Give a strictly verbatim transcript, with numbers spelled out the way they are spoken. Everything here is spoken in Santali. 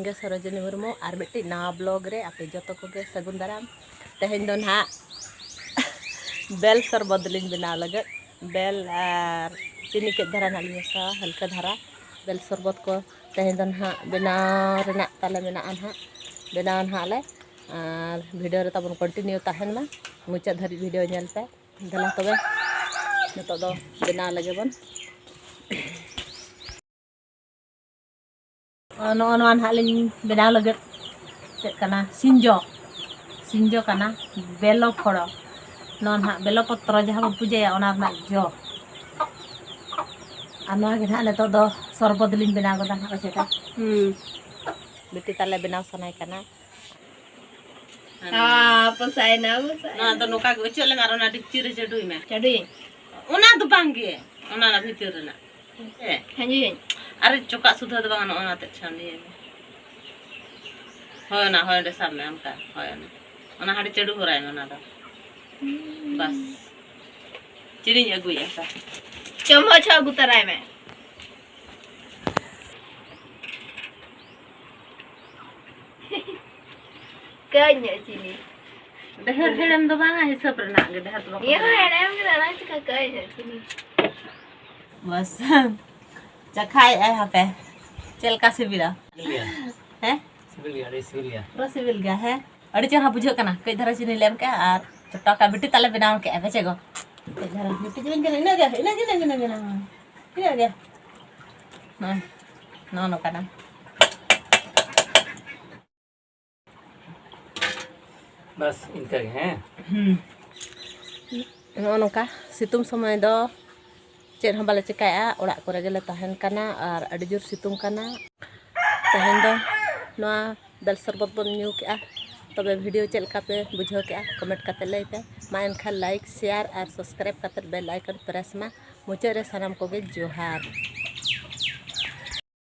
ᱜᱮ ᱥᱚᱨᱳᱡᱤᱱᱤ ᱢᱩᱨᱢᱩ ᱟᱨ ᱢᱤᱫᱴᱤᱡ ᱱᱟᱣᱟ ᱵᱞᱚᱜ ᱨᱮ ᱟᱯᱮ ᱡᱚᱛᱚ ᱠᱚᱜᱮ ᱥᱟᱹᱜᱩᱱ ᱫᱟᱨᱟᱢ᱾ ᱛᱮᱦᱮᱧ ᱫᱚ ᱱᱟᱦᱟᱜ ᱵᱮᱞ ᱥᱚᱨᱵᱚᱛ ᱞᱤᱧ ᱵᱮᱱᱟᱣ ᱞᱟᱹᱜᱤᱫ᱾ ᱵᱮᱞ ᱟᱨ ᱪᱤᱱᱤ ᱠᱟᱹᱡ ᱫᱷᱟᱨᱟ ᱱᱟᱦᱟᱜ ᱞᱤᱧ ᱢᱮᱥᱟᱣᱟ, ᱦᱟᱞᱠᱟ ᱫᱷᱟᱨᱟ ᱵᱮᱞ ᱥᱚᱨᱵᱚᱛ ᱠᱚ ᱛᱮᱦᱮᱧ ᱫᱚ ᱱᱟᱦᱟᱜ ᱵᱮᱱᱟᱣ ᱨᱮᱱᱟᱜ ᱛᱟᱞᱮ ᱢᱮᱱᱟᱜᱼᱟ ᱱᱟᱦᱟᱜ᱾ ᱵᱮᱱᱟᱣ ᱱᱟᱦᱟᱜ ᱞᱮ ᱟᱨ ᱵᱷᱤᱰᱤᱭᱳ ᱨᱮ ᱛᱟᱵᱚᱱ ᱠᱚᱱᱴᱤᱱᱤᱭᱩ ᱛᱟᱦᱮᱱ ᱢᱟ, ᱢᱩᱪᱟᱹᱫ ᱫᱷᱟᱹᱨᱤᱡ ᱵᱷᱤᱰᱤᱭᱳ ᱧᱮᱞ ᱯᱮ᱾ ᱫᱮᱞᱟ ᱛᱚᱵᱮ ᱱᱤᱛᱚᱜ ᱫᱚ ᱵᱮᱱᱟᱣ ᱞᱮᱜᱮ ᱵᱚᱱ᱾ ᱱᱚᱜᱼᱚ ᱱᱚᱣᱟ ᱱᱟᱦᱟᱜ ᱞᱤᱧ ᱵᱮᱱᱟᱣ ᱞᱟᱹᱜᱤᱫ᱾ ᱪᱮᱫ ᱠᱟᱱᱟ? ᱥᱤᱧᱡᱚ, ᱥᱤᱧᱡᱚ ᱠᱟᱱᱟ, ᱵᱮᱞᱚ ᱯᱷᱚᱲᱚ᱾ ᱱᱚᱣᱟ ᱱᱟᱦᱟᱜ ᱵᱮᱞᱚ ᱯᱚᱛᱨᱚ ᱡᱟᱦᱟᱸ ᱵᱚᱱ ᱯᱩᱡᱟᱹᱭᱟ, ᱚᱱᱟ ᱨᱮᱱᱟᱜ ᱡᱚ᱾ ᱟᱨ ᱱᱚᱣᱟ ᱜᱮ ᱱᱟᱦᱟᱜ ᱱᱤᱛᱚᱜ ᱫᱚ ᱥᱚᱨᱵᱚᱛ ᱞᱤᱧ ᱵᱮᱱᱟᱣ ᱜᱚᱫᱟ ᱱᱟᱦᱟᱜ, ᱪᱮᱫᱟ? ᱦᱩᱸ᱾ ᱵᱤᱴᱤ ᱛᱟᱞᱮ ᱵᱮᱱᱟᱣ ᱥᱟᱱᱟᱭ ᱠᱟᱱᱟ᱾ ᱦᱮᱸ, ᱯᱚᱥᱟᱭᱱᱟ, ᱯᱚᱥᱟᱭᱱᱟ᱾ ᱱᱚᱣᱟ ᱫᱚ ᱱᱚᱝᱠᱟ ᱜᱮ ᱚᱪᱚᱜ ᱞᱮᱢ ᱟᱨ ᱚᱱᱟ ᱰᱮᱠᱪᱤ ᱨᱮ ᱪᱟᱹᱰᱩᱭ ᱢᱮ᱾ ᱪᱟᱹᱰᱩᱭᱟᱹᱧ᱾ ᱚᱱᱟ ᱫᱚ ᱵᱟᱝ ᱜᱮ, ᱚᱱᱟ ᱚᱱᱟ ᱵᱷᱤᱛᱤᱨ ᱨᱮᱱᱟᱜ᱾ ᱦᱮᱸ᱾ ᱦᱮᱸ, ᱤᱭᱟᱹᱧ᱾ ᱟᱨ ᱪᱚᱠᱟᱜ ᱥᱩᱫᱷᱟᱹ ᱫᱚ ᱵᱟᱝ, ᱱᱚᱜᱼᱚ ᱱᱚᱣᱟ ᱛᱮᱫ ᱪᱷᱟᱱᱤᱭᱟᱹᱧ ᱢᱮ᱾ ᱦᱳᱭ, ᱚᱱᱟ, ᱦᱳᱭ, ᱚᱸᱰᱮ ᱥᱟᱵ ᱢᱮ, ᱚᱱᱠᱟ, ᱦᱳᱭ, ᱚᱱᱟ᱾ ᱚᱱᱟ ᱦᱟᱸᱰᱮ ᱪᱟᱹᱰᱩ ᱦᱚᱨᱟᱭ ᱢᱮ, ᱚᱱᱟ ᱫᱚ᱾ ᱵᱟᱥ᱾ ᱪᱤᱱᱤᱧ ᱟᱹᱜᱩᱭᱮᱫᱼᱟ, ᱦᱟᱯᱮ᱾ ᱪᱟᱢᱚᱪ ᱦᱚᱸ ᱟᱹᱜᱩ ᱛᱟᱨᱟᱭ ᱢᱮ᱾ ᱠᱟᱹᱡ ᱧᱚᱜ ᱪᱤᱱᱤ᱾ ᱰᱷᱮᱨ ᱦᱮᱲᱮᱢ ᱫᱚ ᱵᱟᱝᱟ, ᱦᱤᱥᱟᱹᱵ ᱨᱮᱱᱟᱜ ᱜᱮ, ᱰᱷᱮᱨ ᱫᱚ ᱵᱟᱠᱚ ᱤᱭᱟᱹ ᱦᱚᱸ ᱵᱮᱱᱟᱣᱟ᱾ ᱦᱮᱲᱮᱢ ᱜᱮ ᱫᱟᱬᱟ ᱪᱤᱠᱟ ᱠᱟᱹᱡ ᱧᱚᱜ ᱪᱤᱱᱤ᱾ ᱵᱟᱥ᱾ ᱪᱟᱠᱷᱟᱭᱮᱫᱼᱟᱭ, ᱦᱟᱯᱮ᱾ ᱪᱮᱫ ᱞᱮᱠᱟ ᱥᱤᱵᱤᱞᱟ? ᱥᱤᱵᱤᱞ ᱜᱮᱭᱟ᱾ ᱦᱮᱸ? ᱥᱤᱵᱤᱞ ᱜᱮᱭᱟ, ᱟᱹᱰᱤ ᱥᱤᱵᱤᱞ ᱜᱮᱭᱟ᱾ ᱯᱩᱨᱟᱹ ᱥᱤᱵᱤᱞ ᱜᱮᱭᱟ, ᱦᱮᱸ? ᱟᱹᱰᱤ ᱪᱮᱦᱨᱟ ᱵᱩᱡᱷᱟᱹᱜ ᱠᱟᱱᱟ᱾ ᱠᱟᱹᱡ ᱫᱷᱟᱨᱟ ᱪᱤᱱᱤ ᱞᱮ ᱮᱢ ᱠᱮᱜᱼᱟ ᱟᱨ ᱪᱚᱴᱟ ᱠᱟᱜ ᱵᱤᱴᱤ ᱛᱟᱞᱮ ᱵᱮᱱᱟᱣ ᱠᱮᱜᱼᱟ, ᱦᱮᱸ ᱪᱮ ᱜᱚ? ᱠᱟᱹᱡ ᱫᱷᱟᱨᱟ ᱵᱤᱴᱤ ᱪᱤᱱᱤ ᱠᱟᱱᱟ, ᱤᱱᱟᱹᱜ ᱜᱮ, ᱤᱱᱟᱹᱜ ᱜᱮ, ᱤᱱᱟᱹᱜ ᱜᱮ, ᱤᱱᱟᱹᱜ ᱜᱮ, ᱤᱱᱟᱹᱜ ᱜᱮ᱾ ᱤᱱᱟᱹᱜ ᱜᱮ᱾ ᱱᱚᱜᱼᱚᱭ, ᱱᱚᱜᱼᱚ ᱱᱚᱝᱠᱟᱱᱟ᱾ ᱵᱟᱥ, ᱤᱱᱠᱟᱹ ᱜᱮ, ᱦᱮᱸ? ᱦᱩᱸ᱾ ᱱᱚᱜᱼᱚ ᱱᱚᱝᱠᱟ ᱥᱤᱛᱩᱝ ᱥᱚᱢᱚᱭ ᱫᱚ ᱪᱮᱫ ᱦᱚᱸ ᱵᱟᱞᱮ ᱪᱮᱠᱟᱭᱮᱫᱼᱟ, ᱚᱲᱟᱜ ᱠᱚᱨᱮ ᱜᱮᱞᱮ ᱛᱟᱦᱮᱱ ᱠᱟᱱᱟ ᱟᱨ ᱟᱹᱰᱤ ᱡᱳᱨ ᱥᱤᱛᱩᱝ ᱠᱟᱱᱟ᱾ ᱛᱮᱦᱮᱧ ᱫᱚ ᱱᱚᱣᱟ ᱵᱮᱞ ᱥᱚᱨᱵᱚᱛ ᱵᱚᱱ ᱧᱩ ᱠᱮᱜᱼᱟ᱾ ᱛᱚᱵᱮ ᱵᱷᱤᱰᱤᱭᱳ ᱪᱮᱫ ᱞᱮᱠᱟ ᱯᱮ ᱵᱩᱡᱷᱟᱹᱣ ᱠᱮᱜᱼᱟ, ᱠᱚᱢᱮᱱᱴ ᱠᱟᱛᱮ ᱞᱟᱹᱭ ᱯᱮ᱾ ᱢᱟ ᱮᱱᱠᱷᱟᱱ ᱞᱟᱭᱤᱠ, ᱥᱮᱭᱟᱨ ᱟᱨ ᱥᱟᱵᱥᱠᱨᱟᱭᱤᱵ ᱠᱟᱛᱮ ᱵᱮᱞ ᱟᱭᱠᱚᱱ ᱯᱨᱮᱥ ᱢᱟ᱾ ᱢᱩᱪᱟᱹᱫ ᱨᱮ ᱥᱟᱱᱟᱢ ᱠᱚᱜᱮ ᱡᱚᱦᱟᱨ᱾